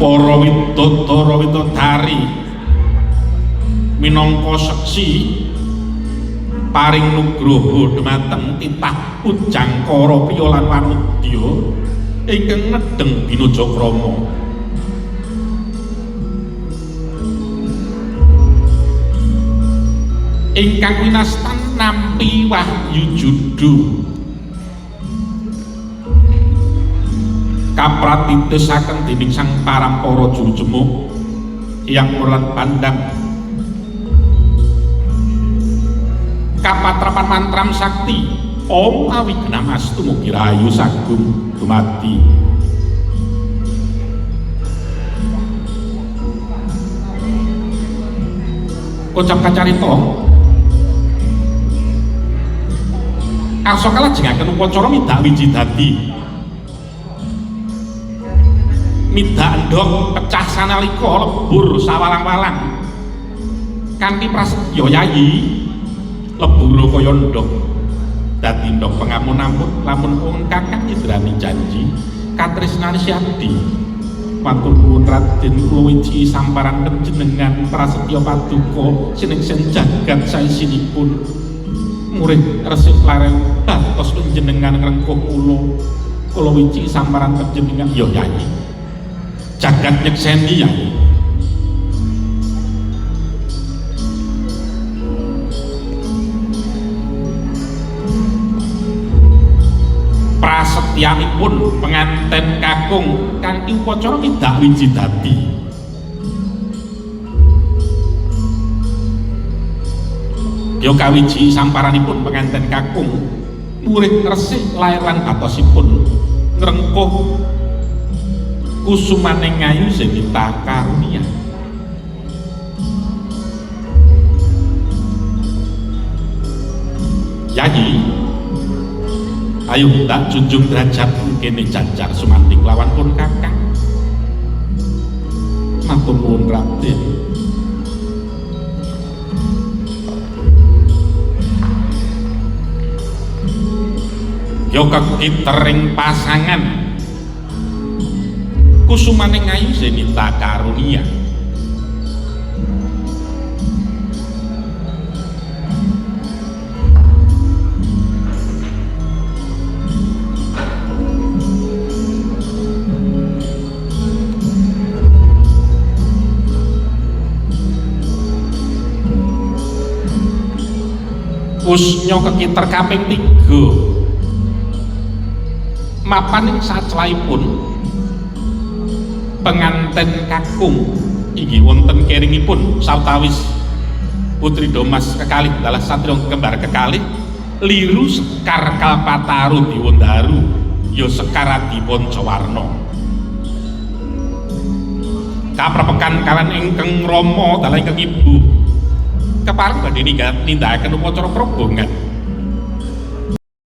Para widodara widodari minangka seksi paring nugroho dhumateng titah pujangkara priya lan wanudya ingkang nedheng binujakrama. Ingkang winastan nampi wahyu judu kapratitesaken dening Sang Parampara Juru Jemuk Hyang Murlan Pandang kapatrapan mantram sakti Om Awignamastu mugi rahayu sagung dumadi. Kocap kacarita arsa kalajengaken upacara midak wiji dadi midak endhog pecah sanalika lebur sawalang-walang kanthi prasetya yayi lebur kaya endhog dadi endhog pengamun-amun lamun wong kakang nyedrani janji katresnane siadi. Matur nuwun Raden, kula wiji samparan panjenengan prasetya paduka sineksen jagat saisinipun murid resik laren batos panjenengan ngrengkuh kula, kula wiji samparan panjenengan ya yayi jagat nyekseni yayi. Prasetyanipun penganten kakung kanthi upacara midak wiji dadi. Ya kawiji samparanipun penganten kakung murid resik lair lan batosipun ngrengkuh kusumaning ayu Zenita Karunia. Yayi ayo tak junjung derajat kene jajar sumanding lawan pun kakang. Matur nuwun Raden. Yo kekitering pasangan kusumaning ayu Zenita Karunia. Kusnya kekiter kaping 3 mapaning saclaipun penganten kakung inggih wonten keringipun sawetawis putri Domas kekalih dalah satriya kembar kekalih liru sekar kalpataru diwondaru ya sekar adi pancawarna kaprepekan kalian ingkang rama dalah ingkang ibu kepareng badhe nindakaken upacara probongan.